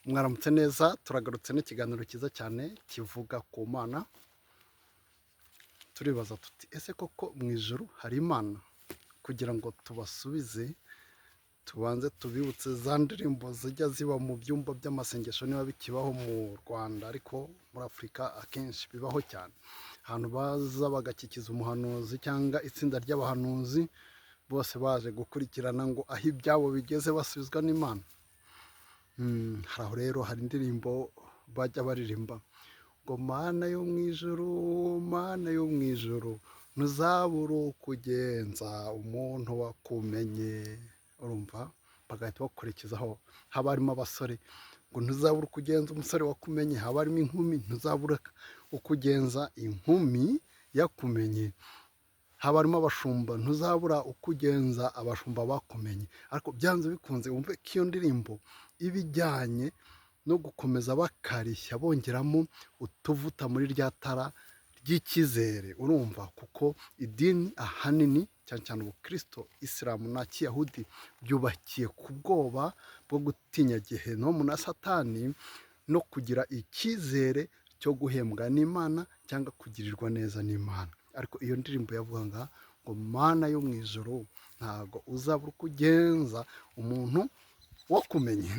Mwaramutse neza, turagarutse n'ikiganiro cyiza cyane kivuga ku Mana. Turibaza tuti: "Ese koko mu ijuru hari Imana?" Kugira ngo tubasubize, tubanze tubibutse za ndirimbo zijya ziba mu byumba by'amasengesho, niba bikibaho mu Rwanda, ariko muri Afurika akenshi bibaho cyane, ahantu baza bagakikiza umuhanuzi cyangwa itsinda ry'abahanuzi bose baje gukurikirana ngo aho ibyabo bigeze basubizwa n'Imana. Hari aho rero hari indirimbo bajya baririmba ngo: "Mana yo mu ijuru, Mana yo mu ijuru, ntuzabura ukugenza umuntu wakumenye." Urumva bagahita bakurikizaho, haba harimo abasore ngo: "Ntuzabura ukugenza umusore wakumenye." Haba harimo inkumi: "Ntuzabura ukugenza inkumi yakumenye." Haba harimo abashumba: "Ntuzabura ukugenza abashumba bakumenye." Ariko byanze bikunze wumve ko iyo ndirimbo iba ijyanye no gukomeza bakarishya, bongeramo utuvuta muri rya tara ry'icyizere. Urumva, kuko idini ahanini, cyane cyane ubukristo, isilamu na kiyahudi, byubakiye ku bwoba bwo gutinya gehenomu na Satani no kugira icyizere cyo guhembwa n'Imana cyangwa kugirirwa neza n'Imana. Ariko iyo ndirimbo yavugaga ngo: "Mana yo mu ijuru, ntabwo uzabura uko ugenza umuntu wakumenye."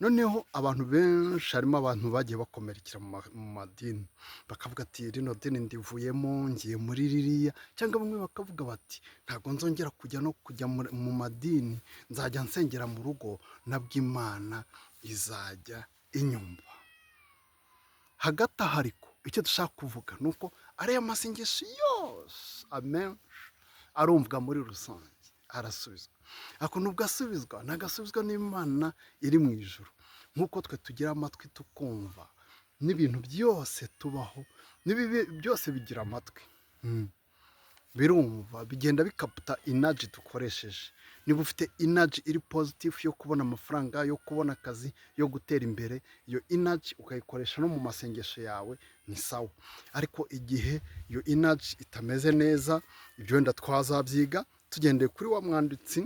Noneho abantu benshi, harimo abantu bagiye bakomerekera mu madini, bakavuga ati: "Rino dini ndivuyemo, ngiye muri ririya." Cyangwa bamwe bakavuga bati: "Ntabwo nzongera kujya no kujya mu madini, nzajya nsengera mu rugo, nabwo Imana izajya inyumva." Hagati aho ariko, icyo dushaka kuvuga ni uko ariya masengesho yose amenshi arumvwa muri rusange, arasubizwa. Ariko nubwo asubizwa, ntabwo asubizwa n'Imana iri mu ijuru. Nk'uko twe tugira amatwi tukumva, n'ibintu byose tubaho n'ibibi byose bigira amatwi. Birumva, bigenda bikaputa energy dukoresheje. Niba ufite energy iri positive yo kubona amafaranga, yo kubona akazi, yo gutera imbere, iyo energy ukayikoresha no mu masengesho yawe, ni sawa. Ariko igihe iyo energy itameze neza, ibyo wenda twazabyiga tugendeye kuri wa mwanditsi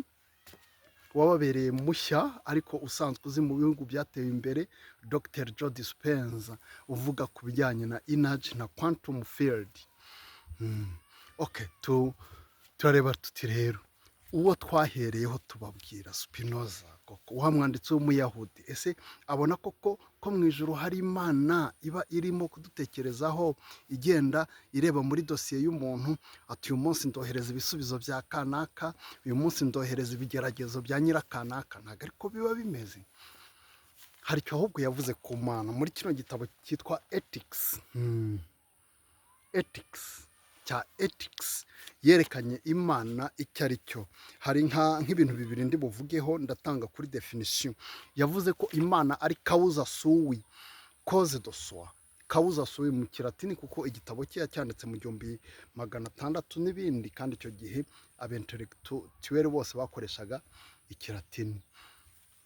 wababereye mushya ariko usanzwe uzi mu bihugu byateye imbere, Dr Joe Dispenza, uvuga ku bijyanye na energy na quantum field. Okay, turareba tuti rero uwo twahereyeho tubabwira, Spinoza koko, wa mwanditsi w'umuyahudi, ese abona koko ko mu ijuru hari Imana iba irimo kudutekerezaho, igenda ireba muri dosiye y'umuntu, ati: "Uyu munsi ndohereza ibisubizo bya kanaka, uyu munsi ndohereza ibigeragezo bya nyirakanaka"? Ntabwo ariko biba bimeze. Hari icyo ahubwo yavuze ku Mana muri kino gitabo cyitwa Ethics. Ethics cya Ethics yerekanye Imana icyo ari cyo. Hari nk'ibintu bibiri ndi buvugeho. Ndatanga kuri definition. Yavuze ko Imana ari causa sui, cause de soi, causa sui mu Kilatini, kuko igitabo cye yacyanditse mu 1600 n'ibindi, kandi icyo gihe aba intellectuel bose bakoreshaga Ikilatini.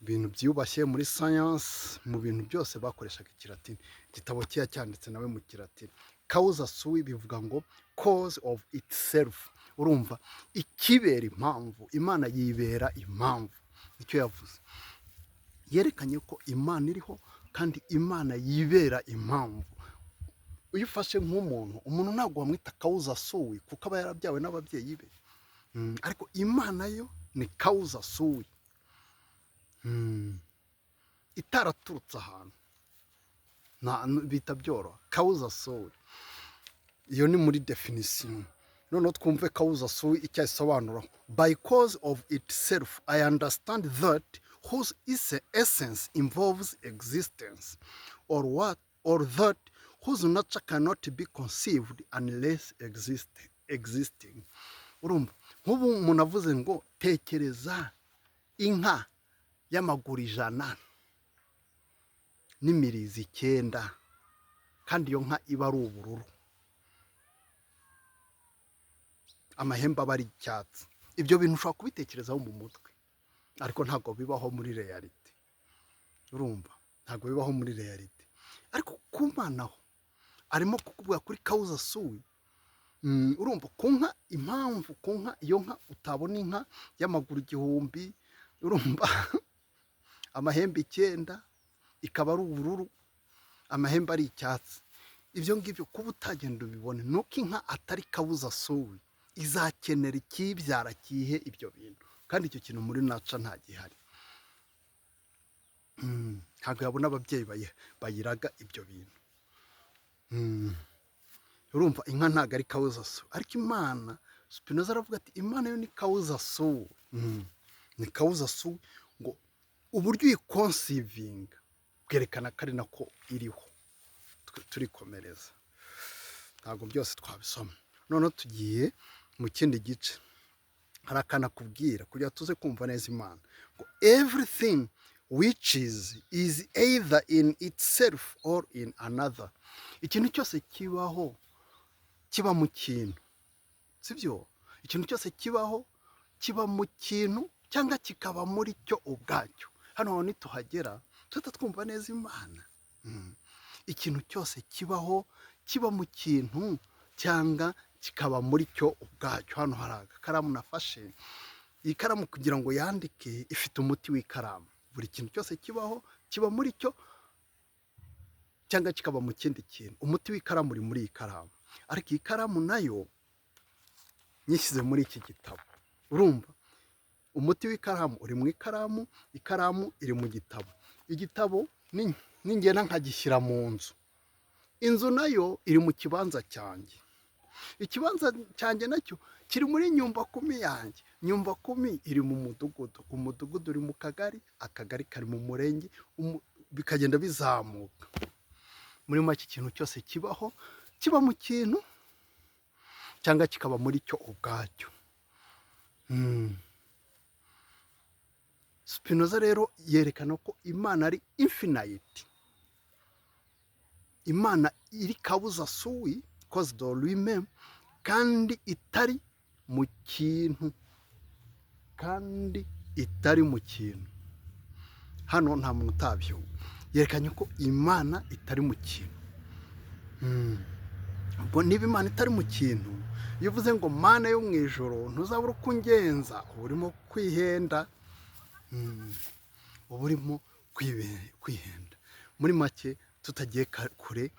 Ibintu byiyubashye muri science, mu bintu byose bakoreshaga Ikilatini. Igitabo cye yacyanditse nawe mu Kilatini. Causa sui bivuga ngo cause of itself. Urumva, ikibera impamvu, Imana yibera impamvu. Nicyo yavuze. Yerekanye ko Imana iriho kandi Imana yibera impamvu. Iyo ufashe nk'umuntu, umuntu ntabwo wamwita causa sui kuko aba yarabyawe n'ababyeyi be. Ariko Imana yo ni causa sui, itaraturutse ahantu bita byoroha causa sui. Iyo ni muri definition. Noneho twumve causa sui icyo ayisobanura: "By cause of itself I understand that whose essence involves existence, or what, or that whose nature cannot be conceived unless existing." Urumva, nk'ubu umuntu avuze ngo: "Tekereza inka y'amaguru 100 n'imirizo 9, kandi iyo nka iba ari ubururu, amahembe aba ari icyatsi." Ibyo bintu ushobora kubitekerezaho mu mutwe, ariko ntabwo bibaho muri réalité. Urumva, ntabwo bibaho muri réalité. Ariko ku Mana ho arimo kukubwira kuri causa sui. Urumva, ku nka, impamvu ku nka, iyo nka utabona inka y'amaguru 1000, urumva. Amahembe 9, ikaba ari ubururu, amahembe ari icyatsi. Ibyo ngibyo kuba utagenda ubibone, ni uko inka atari causa sui, izakenera ikibyara kihe ibyo bintu, kandi icyo kintu muri naca nta gihari. Ntabwo yabona ababyeyi bayiraga ibyo bintu. Urumva inka ntabwo ari causa sui, ariko Imana, Spinoza aravuga ati Imana yo ni causa sui. Ni causa sui, ngo uburyo uyiconceivinga bwerekana ko ari nako iriho. Turikomereza, ntabwo byose twabisoma. Noneho tugiye mu kindi gice. Hari akantu akubwira kugira tuze kumva neza Imana, ngo everything which is either in itself or in another. Ikintu cyose kibaho kiba mu kintu, sibyo? Ikintu cyose kibaho kiba mu kintu cyangwa kikaba muri cyo ubwacyo. Hano hantu nituhagera tuhita twumva neza Imana. Ikintu cyose kibaho kiba mu kintu cyangwa kikaba muri cyo ubwacyo. Hano hari agakaramu nafashe. Iyi karamu kugira ngo yandike ifite umuti w'ikaramu. Buri kintu cyose kibaho kiba muri cyo cyangwa kikaba mu kindi kintu. Umuti w'ikaramu uri muri iyi karamu, ariko iyi karamu nayo nyishyize muri iki gitabo. Urumva umuti w'ikaramu uri mu ikaramu, ikaramu iri mu gitabo. Igitabo ningenda nkagishyira mu nzu, inzu nayo iri mu kibanza cyanjye, ikibanza cyanjye nacyo kiri muri nyumba kumi yanjye, nyumba kumi iri mu mudugudu, umudugudu uri mu kagari, akagari kari mu murenge, bikagenda bizamuka. Muri make, ikintu cyose kibaho kiba mu kintu cyangwa kikaba muri cyo ubwacyo. Spinoza rero yerekana ko Imana ari infinite, Imana iri causa sui, cause de lui-même, kandi itari mu kintu, kandi itari mu kintu. Hano nta muntu utabyumva. Yerekanye ko Imana itari mu kintu. Ubwo niba Imana itari mu kintu, iyo uvuze ngo "Mana yo mu ijoro, ntuzabura uko ungenza", uba urimo kwihenda. Uba urimo kwihenda. Muri make, tutagiye kure,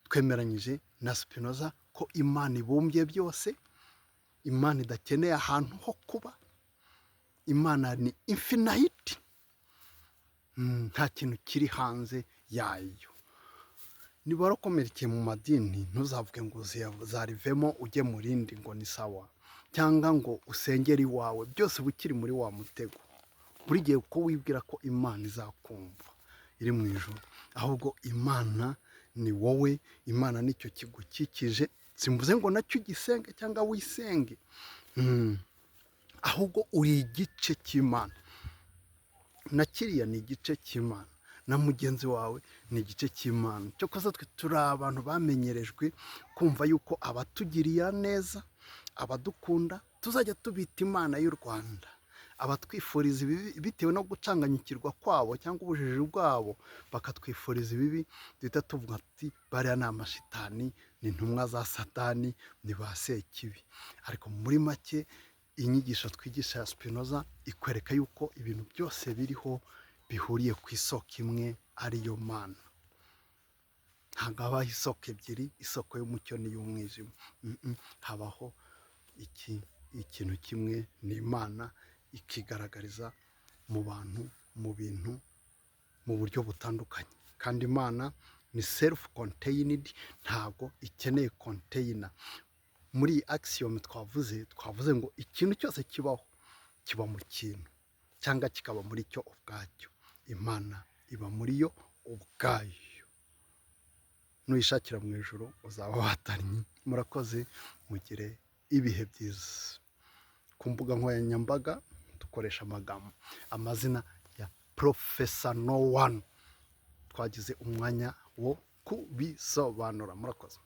twemeranyije na Spinoza ko Imana ibumbye byose, Imana idakeneye ahantu ho kuba, Imana ni infinite, nta kintu kiri hanze yayo. Niba warakomerekeye mu madini, ntuzavuge ngo uzarivemo ujye mu rindi ngo ni sawa, cyangwa ngo usengere iwawe. Byose uba ukiri muri wa mutego. Buri gihe uko wibwira ko Imana izakumva iri mu ijoro, ahubwo Imana ni wowe, Imana nicyo kigukikije. Simvuze ngo nacyo ugisenge cyangwa wisenge. Ahubwo uri igice cy'Imana, na kiriya ni igice cy'Imana, na mugenzi wawe ni igice cy'Imana. Cyokoza twe turi abantu bamenyerejwe kumva yuko abatugirira neza, abadukunda, tuzajya tubita Imana y'u Rwanda. Abatwifuriza ibibi bitewe no gucanganyikirwa kwabo cyangwa ubujiji bwabo, bakatwifuriza ibibi, duhita tuvuga ati bariya ni amashitani, ni intumwa za Satani, ni ba sekibi. Ariko muri make, inyigisho twigisha ya Spinoza ikwereka yuko ibintu byose biriho bihuriye ku isoko imwe, ariyo Mana. Ntabwo habaho isoko ebyiri, isoko y'umucyo n'iy'umwijima. Habaho iki ikintu kimwe, ni Imana, ikigaragariza mu bantu, mu bintu, mu buryo butandukanye. Kandi Imana ni self contained, ntabwo ikeneye container. Muri iyi axiom twavuze ngo ikintu cyose kibaho kiba mu kintu cyangwa kikaba muri cyo ubwacyo. Imana iba muri yo ubwayo. Nuyishakira mu ijoro uzaba watannye. Murakoze, mugire ibihe byiza. Ku mbuga nkoranyambaga dukoresha amagambo, amazina ya Professor No One. Twagize umwanya wo kubisobanura. Murakoze.